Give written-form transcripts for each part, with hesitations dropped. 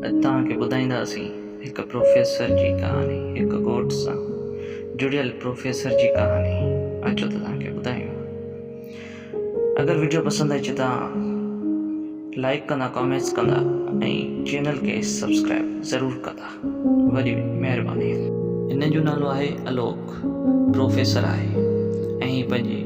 اڄ توهان کي ٻڌائينداسين هڪ پروفيسر جي ڪهاڻي، هڪ ڳوٺ سان جڙيل پروفيسر جي ڪهاڻي. اچو ته توهان کي ٻڌايون. اگر وڊيو پسند اچي ته لائڪ ڪندا، ڪامينٽس ڪندا ۽ چينل کي سبسڪرائب ضرور ڪندا. وڏي مهرباني. هن جو نالو آهي الوڪ، پروفيسر آهي ۽ هي پنهنجي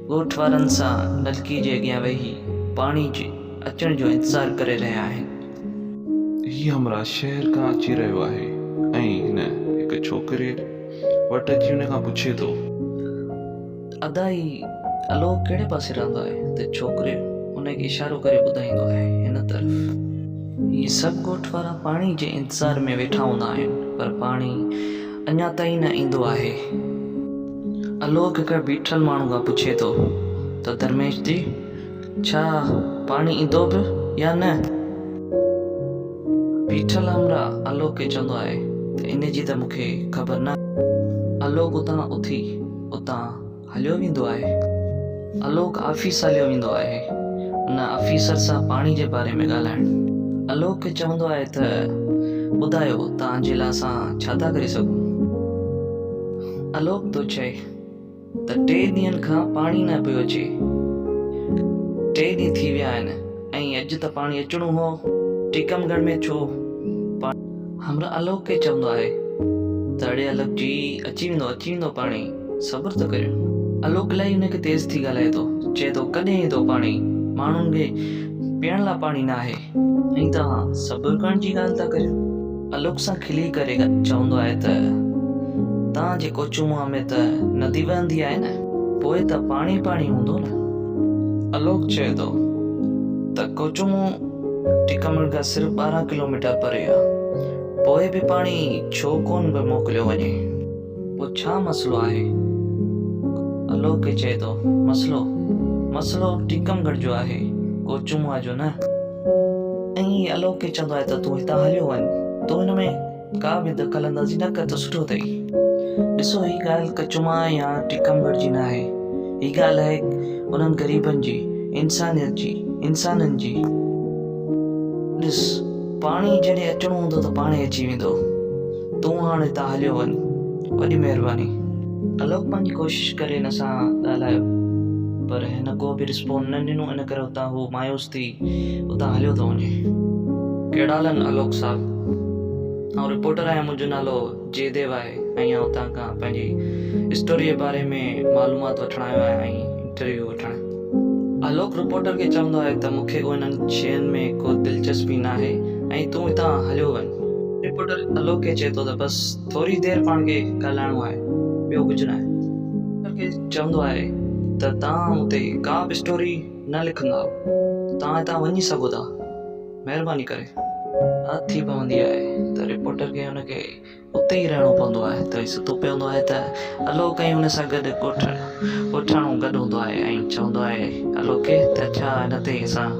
ڳوٺ وارن سان نلڪي جي اڳيان ويهي پاڻي جي اچڻ جو انتظار ڪري رهيا آهن. هي همراهه شهر کان اچي رهيو آهي ۽ هن هڪ ڇوڪري وٽ اچي ان کان پڇي ٿو. ادا هي الوڪ ڪهڙي پاسي رهندو آهي؟ ته ڇوڪري ان کي اشارو ڪري ٻڌائيندو آهي هن طرف. هي سڀ ڳوٺ وارا پاڻي جي انتظار ۾ ويٺا هوندا آهن پر پاڻي اڃا تائين نه ايندو آهي. الوڪ هڪ بيٺل ماڻهو کان پڇي ٿو ته درميش جي ڇا پاڻي ايندو به يا نه؟ بيٺل همراهه الوڪ کي چوندو آهي ته ان جي ته مون کي خبر نه. الوڪ اتان اٿي اتان هليو ويندو آهي. الوڪ آفيس هليو ويندو آهي ان آفيسر سان پاڻي جي باري ۾ ڳالهائڻ. الوڪ کي چوندو آهي ته ٻڌايو توهان جي لاء اسان ڇا ٿا ڪري سگهون؟ الوڪ ٿو چئي ته ٽي ڏينهن کان پاڻي نه پيو اچي. ٽي ڏينهن ٿي ويا آهن ۽ اڄ ته پاڻي اچڻو هو ٽيڪمڳڙهه ۾ ڇو پاڻي. همراهه الوڪ کي چوندو آهي ته اڙي الوڪ جي اچي ويندو اچي ويندو پاڻي صبر ته ڪريو. الوڪ الائي هن کي تيز ٿي ڳالهائي ٿو چئي ٿو ڪڏهن ايندو پاڻي ماڻهن کي پيئڻ لاء پاڻي ناهي. ۽ توهان صبر ڪرڻ جي ڳالهه ٿا ڪريو. الوڪ سان کلي ڪري چوندو آهي ته توهان جي ڪوچوموها ۾ ته ندي وهندي آهي نه پوء ته پاڻي پاڻي هوندو نه. الوڪ چئي ٿو ته ڪوچومو ٽڪمڙ کان صرف 12 ڪلوميٽر پري آ پوء به پاڻي ڇو ڪونه پيو موڪليو وڃي. پوء ڇا مسئلو آهي؟ الوڪ کي چئي ٿو مسئلو؟ مسئلو ٽيڪمڳڙهه جو آهي ڪوچوموها جو نه. ۽ الوڪ کي چوندو آهي ته تون هتان هليو وڃ، تون هن ۾ ڪا به دخل اندازي نه ڪر ته سٺو اٿئي. ڏسو هي ڳالهه ڪچوما يا ٽيڪمڳڙهه جي ناهي، هي ڳالهه آهي انهن غريبن جي، انسانيت جي، انسانن جي. ڏس پاڻي جڏهن اچڻو هوندو ته پاڻهي اچي ويندو. تون هاڻ هتان هليو وڃ. وڏي مهرباني. الوڪ پنهنجي ڪوشش ڪري هن سان ڳالهايو پر هن ڪو به رسپونڊ نه ڏنو ان ڪري اتان هو مايوس ٿي اتان هليو ٿو وڃي. ڪهڙا حال آهن الوڪ صاحب؟ آئون رپورٽر آهيان منهنجو نالو جي ديو آهي ۽ آئون توهان کان پنهنجي اسٽوري جي باري ۾ معلومات وٺڻ آيو آهيان ۽ انٽرويو وٺڻ. الوڪ رپورٽر کي چوندو آهي ته مون کي انهن شين ۾ ڪو دلچسپي ناهي ۽ تون هتان هليو وڃ. رپورٽر الوڪ کي چئي ٿو ته بس ٿوري دير پاڻ کي ڳالهائڻو آهي ٻيو ڪجهه ناهي. رپورٽر کي چوندو آهي ته توهان مون تي ڪا به اسٽوري نه لکندائو توهان هتان وڃي سگهو ٿا مهرباني ڪري. رات ٿي پوندي آهي ته رپورٽر کي ان کي اتي ئي رهڻو پوندو آهي ته هي ستو پيو هوندو آهي ته الوڪ ۽ ان سان گڏ ڳوٺ ڳوٺاڻو گڏ هوندو آهي ۽ چوندو آهي الوڪ کي ته ڇا هن تي اسان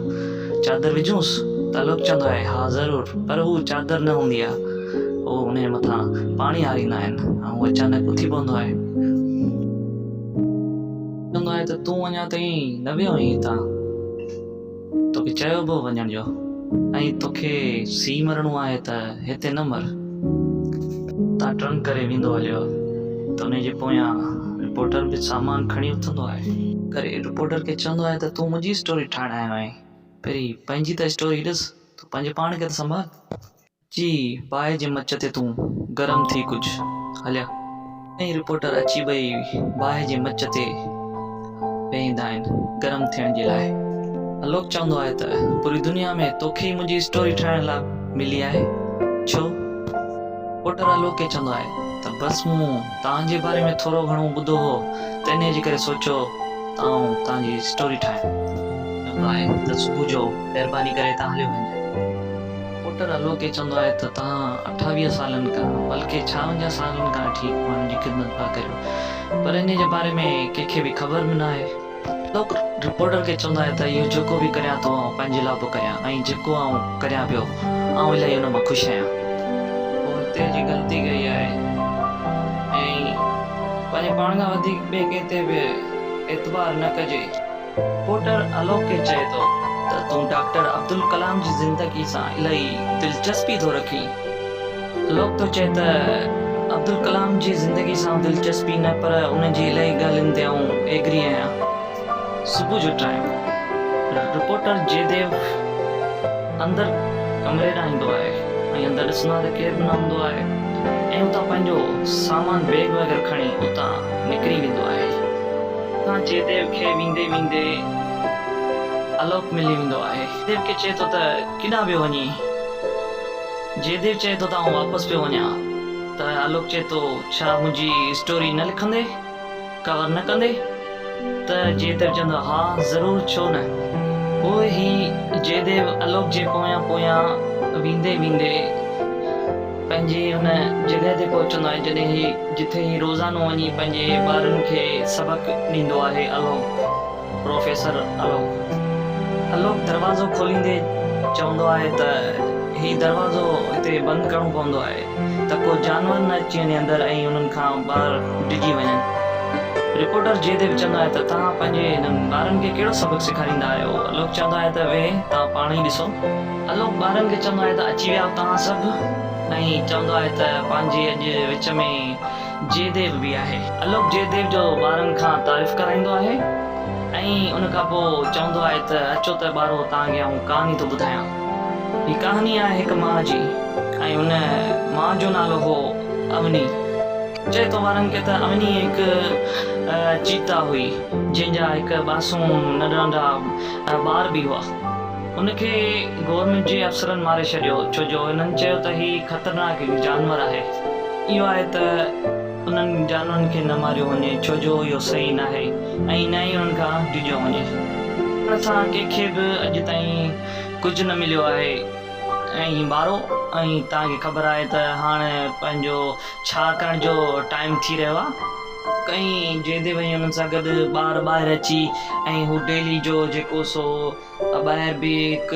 چادر وجهونس ته الوڪ چوندو آهي ها ضرور پر هو چادر نه هوندي آهي هو ان جي مٿان پاڻي هاريندا آهن ۽ هو اچانڪ اٿي پوندو آهي. چوندو آهي ته تون اڃا تائين نه ويو آهين هتان توکي چيو به هو وڃڻ جو ۽ توکي سي مرڻو آهي ته هتي نه مر. تان ٽرن ڪري ويندو هليو ته انهي جي پويان رپورٽر به سامان کڻي اٿندو آهي. ڪري رپورٽر کي چوندو آهي ته تون منهنجي اسٽوري ٺاهڻ آيو آهين پهرين پنهنجي ته اسٽوري ڏس تون پنهنجي پاڻ کي ته سنڀال. اچي باهه جي مچ تي تون گرم ٿي ڪجهه هليا. ۽ رپورٽر اچي ٻئي باهه جي مچ تي ويهندا آهن گرم ٿيڻ جي لاء. الوڪ چوندو آهي ته پوري دنيا ۾ توکي ئي منهنجي اسٽوري ٺاهڻ لاء ملي آهي ڇو؟ رپورٽر الوڪ کي چوندو آهي ته بس مون توهان جي باري ۾ ٿورو گهڻو ٻڌو هو ته انهيء جي ڪري سوچيو ته آئون توهان جي اسٽوري ٺاهيان. چوندو آهي ته صبح جو مهرباني ڪري هتان هليو وڃجانء. پوٽر الوڪ کي چوندو آهي ته توهان 28 سالن کان بلڪه 56 سالن کان وٺي ماڻهن جي خدمت پيا ڪريو پر انهي جي باري ۾ ڪنهن کي به خبر به ناهي. الوڪ رپورٽر کي چوندو آهي ته اهو جيڪو به ڪريان ٿو آئون پنهنجي لاء پيو ڪريان ۽ جيڪو آئون ڪريان پيو آئون الائي ان مان خوش آهيان. پوء هتي جي غلطي ڪئي آهي ۽ پنهنجي پاڻ کان وڌيڪ ٻئي ڪنهن تي به اعتبار نه ڪجي. رپورٽر الوڪ کي چئي ٿو. ته تون ڊاڪٽر عبدالڪلام جي زندگي سان الائي دلچسپي ٿو رکين. الوڪ ٿو چئي ته عبدالڪلام جي زندگي سان دلچسپي نه پر ان جي الائي ڳالهين تي آئون ايگري آهيان. صبح جو ٽائيم رپورٽر جيديو اندر ڪمري ڏانهن ايندو آهي ۽ اندر ڏسندو آهي ته ڪير به نه هوندو آهي ۽ اتان پنهنجو سامان بيگ وغيره کڻي اتان نڪري ويندو آهي. اتان جيديو کي ويندي ويندي الوڪ ملي ويندو آهي. جيديو کي چئي ٿو ته ڪيڏانهن پيو وڃين؟ جيديو چئي ٿو ته آئون واپس پيو وڃان ته الوڪ چئي ٿو ڇا منهنجي اسٽوري نه لکندي؟ ڪور نه ڪندي؟ ته جيديو چوندو ها ضرور ڇو نه. پوء هي جيديو الوڪ جي پويان پويان ويندي ويندي پنهنجي ان جڳهه تي پهچندو آهي جڏهن هي جٿي هي روزانو وڃي پنهنجي ٻارن کي سبق ڏيندو آهي الوڪ پروفيسر الوڪ. الوڪ دروازو کوليندي چوندو آهي ته هي دروازو هتي بند ڪرڻو پوندو آهي ته ڪو جانور نه اچي وڃي اندر ۽ انهن کان ٻار ڊڄي وڃن. رپورٽر جيديو چوندو آهي ته توهان پنهنجي هنن ٻارن کي ڪهڙو سبق سيکاريندا آهيو؟ الوڪ چوندو آهي ته ويهه توهان پاڻ ئي ڏسو. الوڪ ٻارن کي چوندو آهي ته اچي ويا آهيو توهان سڀ ۽ چوندو آهي ته پنهنجي اڄ وچ ۾ جيديو به آهي. الوڪ جيديو جو ٻارن کان تعارف ڪرائيندو آهي ۽ ان کان پوء چوندو آهي ته اچو ته ٻارو توهان کي آئون ڪهاڻي ٿو ٻڌايان. هي ڪهاڻي آهي هڪ ماء جي ۽ ان ماء جو نالو هو اوني. چئي ٿو ٻارن کي ته اوني هڪ چيتا هئي جنهن جا هڪ معصوم ننڍا ننڍا ٻار به هئا. ان کي گورنمينٽ جي افسرن ماري ڇڏيو ڇو جو هنن چيو ته هي خطرناڪ هڪ جانور آهي. اهو آهي ته انهن جانورن کي نه ماريو وڃي ڇو جو اهو صحيح ناهي ۽ نه ئي انهن کان ڊڄيو وڃي. ان سان ڪنهن کي به اڄ تائين ڪجهه نه مليو آهي ۽ ٻارو ۽ توهان کي خبر آهي ته هاڻ پنهنجو ڇا ڪرڻ جو ٽائيم ٿي رهيو آهي. ۽ جيندي وئي انهن سان گڏ ٻار ٻاهر اچي ۽ هو ڊيلي جو جيڪو سو ٻاهر به هڪ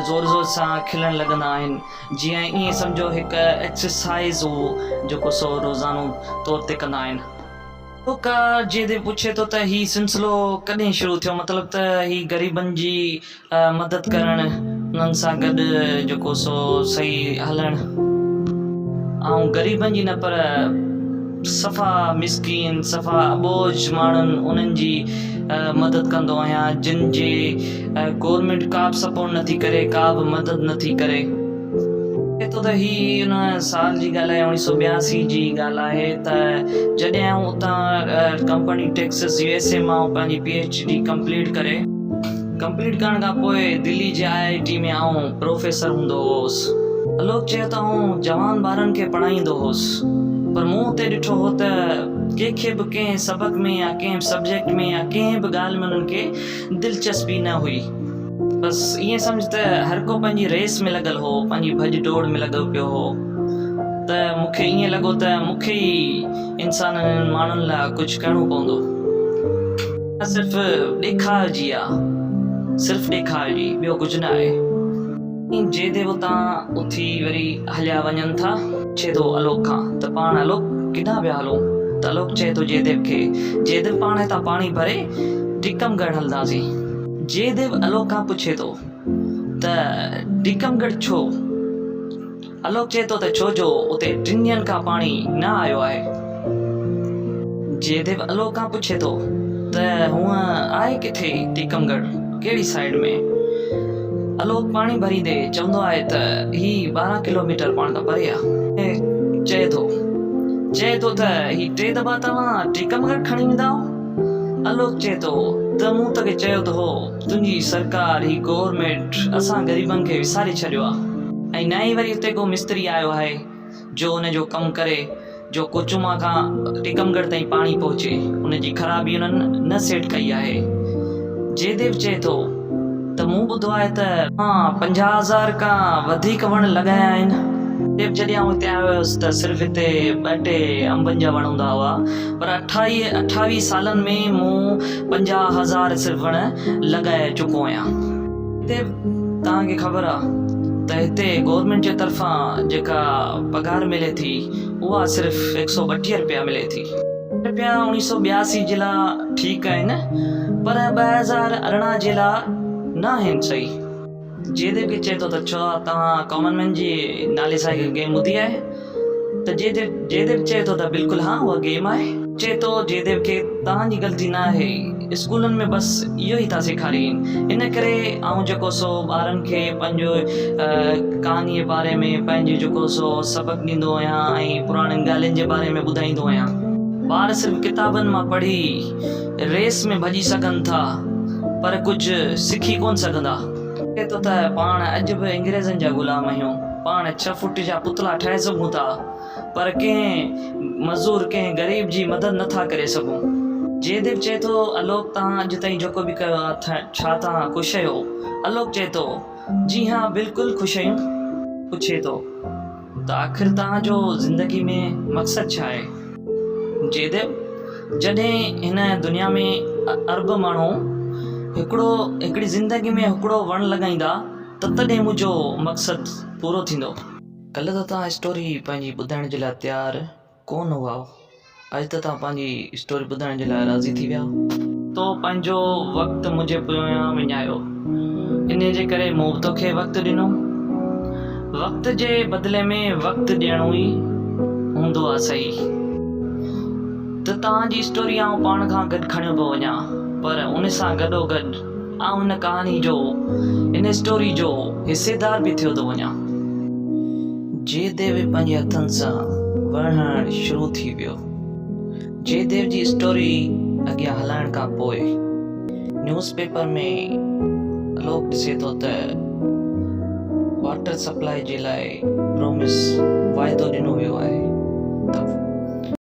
زور زور سان کلڻ لڳندا آهن جيئن ائين سمجهو هڪ ايڪسرسائيز هو جيڪو سو روزانو طور تي ڪندا آهن. ڪا جيندي پڇي ٿو ته هي سلسلو ڪڏهن شروع ٿيو مطلب ته هي غريبن جي مدد ڪرڻ، انهن سان گڏ جيڪو سو صحيح هلڻ. آئون غريبن جي نه پر صفا مسڪين، صفا اٻوجهه ماڻهن انهن جي مدد ڪندو آهيان جن جي گورنمينٽ ڪا به سپورٽ نٿي ڪري، ڪا به مدد نٿي ڪري. چئي ٿو ته هي ان سال جي ڳالهه آهي اوڻيهه سو ٻياسي جي ڳالهه آهي ته جڏهن آئون اتان ڪمپني ٽيڪسس يو ايس اي مان پنهنجي پي ايڇ ڊي ڪمپليٽ ڪري ڪمپليٽ ڪرڻ کان پوء دلي جي آء آء ٽي ۾ آئون پروفيسر هوندو هوس. الوڪ چيو ته آئون جوان ٻارن کي پڙهائيندو هوس پر مون اتي ڏٺو هو ته ڪنهن کي به ڪنهن سبق ۾ يا ڪنهن به سبجيڪٽ ۾ يا ڪنهن به ڳالهه ۾ انهن کي دلچسپي نه هئي. بس ائين سمجهه ته هر ڪو پنهنجي ريس ۾ لڳل هو، پنهنجي ڀڄ ڊوڙ ۾ لڳو پيو هو ته مون کي ائين لڳو ته مون کي ئي انسانن انهن ماڻهن لاء ڪجهه ڪرڻو پوندو. صرف ڏيکاء جي آ، صرف ڏيکاء جي، ٻيو ڪجهه نه آهي. جيديو اتان اٿي وري هليا وڃن ٿا. پڇي ٿو الوڪ کان ته پاڻ الوڪ ڪيڏانهن پيا هلون؟ ته الوڪ چئي ٿو جيديو کي، جيديو پاڻ هتان پاڻي ڀري ٽيڪمڳڙهه هلنداسين. جيديو الوڪ کان پڇي ٿو ته ٽيڪمڳڙهه ڇو؟ الوڪ چئي ٿو ته ڇو جو اتي ٽن ڏينهن کان پاڻي نه آيو آهي. جيديو الوڪ کان پڇي ٿو ته هونء آهي ڪٿي ٽيڪمڳڙهه، ڪهڙي سائيڊ ۾؟ الوڪ پاڻي ڀريندي چوندو آهي ته هي 12 ڪلوميٽر پاڻ کان پري آهي. چئي ٿو چئي ٿو ته هي ٽي دٻا توهان ٽيڪمڳڙهه کڻي ويندائو؟ الوڪ چئي ٿو ته مون توکي چيو ته هو تنهنجي سرڪار هي گورنمينٽ اسان غريبن کي وساري ڇڏيو آهي. ۽ نه ئي وري اتي ڪو مستري آيو آهي جو ان جو ڪم ڪري جو ڪوچوما کان ٽيڪمڳڙهه تائين پاڻي پهچي، ان جي خرابي انهن نه سيٽ ڪئي آهي. جيديو چئي ٿو ته مون ٻڌو آهي ته. مان 50,000 کان وڌيڪ وڻ لڳايا آهن. جيديو جڏهن آئون هتي آيو هيس ته صرف هتي ٻه ٽي انبن جا وڻ هوندا هئا پر 28 سالن ۾ مون 50,000 صرف وڻ لڳائي چڪو آهيان. جيديو توهان کي خبر آ ته هتي گورنمينٽ جي طرفان جيڪا پگهار ملي ٿي اها صرف هڪ سئو ٻٽيهه رپيا ملي ٿي. رپيا اوڻيهه سئو ٻياسي جي لا ٺيڪ آهن پر 2018 جي لا نه آهن صحيح. جيديو کي چئي ٿو ته ڇا توهان ڪامن مين جي نالي سان هڪ گيم ٻڌي آهي؟ ته جيديو جيديو چئي ٿو ته بلڪل ها اها گيم آهي. چئي ٿو جيديو کي توهان جي غلطي نه آهي اسڪولن ۾ بس اهو ئي ٿا سيکارين ان ڪري آئون جيڪو سو ٻارن کي پنهنجو ڪهاڻي جي باري ۾ پنهنجي جيڪو سو سبق ڏيندو آهيان ۽ پراڻين ڳالهين جي باري ۾ ٻڌائيندو آهيان. ٻار صرف ڪتابن مان پڙهي ريس ۾ ڀڄي سگهن ٿا پر ڪجهه سکي ڪونه سگهندا. لڳي ٿو ته پاڻ اڄ به انگريزن جا غلام آهيون. پاڻ ڇهه فوٽ جا پتلا ٺاهي سگهون ٿا پر ڪنهن مزور ڪنهن غريب جي مدد نه ٿا ڪري سگهون. جئديو چئي ٿو، الوڪ توهان اڄ تائين جيڪو به ڪيو آهي ڇا توهان خوش آهيو؟ الوڪ چئي ٿو، جي ها بلڪل خوش آهيون. پڇي ٿو ته آخر توهان جو زندگي ۾ مقصد ڇا آهي؟ جئديو، جڏهن هن دنيا ۾ ارب ماڻهو هڪڙو هڪڙي زندگي ۾ هڪڙو وڻ لڳائيندا ته تڏهن منهنجو مقصد پورو ٿيندو. ڪلهه ته توهان اسٽوري پنهنجي ٻڌائڻ جي لاء تيار ڪونه هئا، اڄ ته توهان پنهنجي اسٽوري ٻڌائڻ جي لاء راضي ٿي ويا. تو پنهنجو وقت منهنجي پويان وڃايو، انهيء جي ڪري مون به توکي وقت ڏنو. وقت جي بدلي ۾ وقت ڏيڻو ئي هوندو آ صحيح ته توهان جي اسٽوري آئون پاڻ کان گڏ کڻيو پيو وڃان پر ان سان گڏو گڏ آئون هن ڪهاڻي جو هن اسٽوري جو حصيدار به ٿيو ٿو وڃان. جي ديو پنهنجي هٿن سان وڻ هڻڻ شروع ٿي ويو. جي ديو جي اسٽوري اڳيان هلائڻ کان پوء نيوز پيپر ۾ الوڪ ڏسي ٿو ته واٽر سپلائي جي لاء پرومس واعدو ڏنو ويو آهي ته.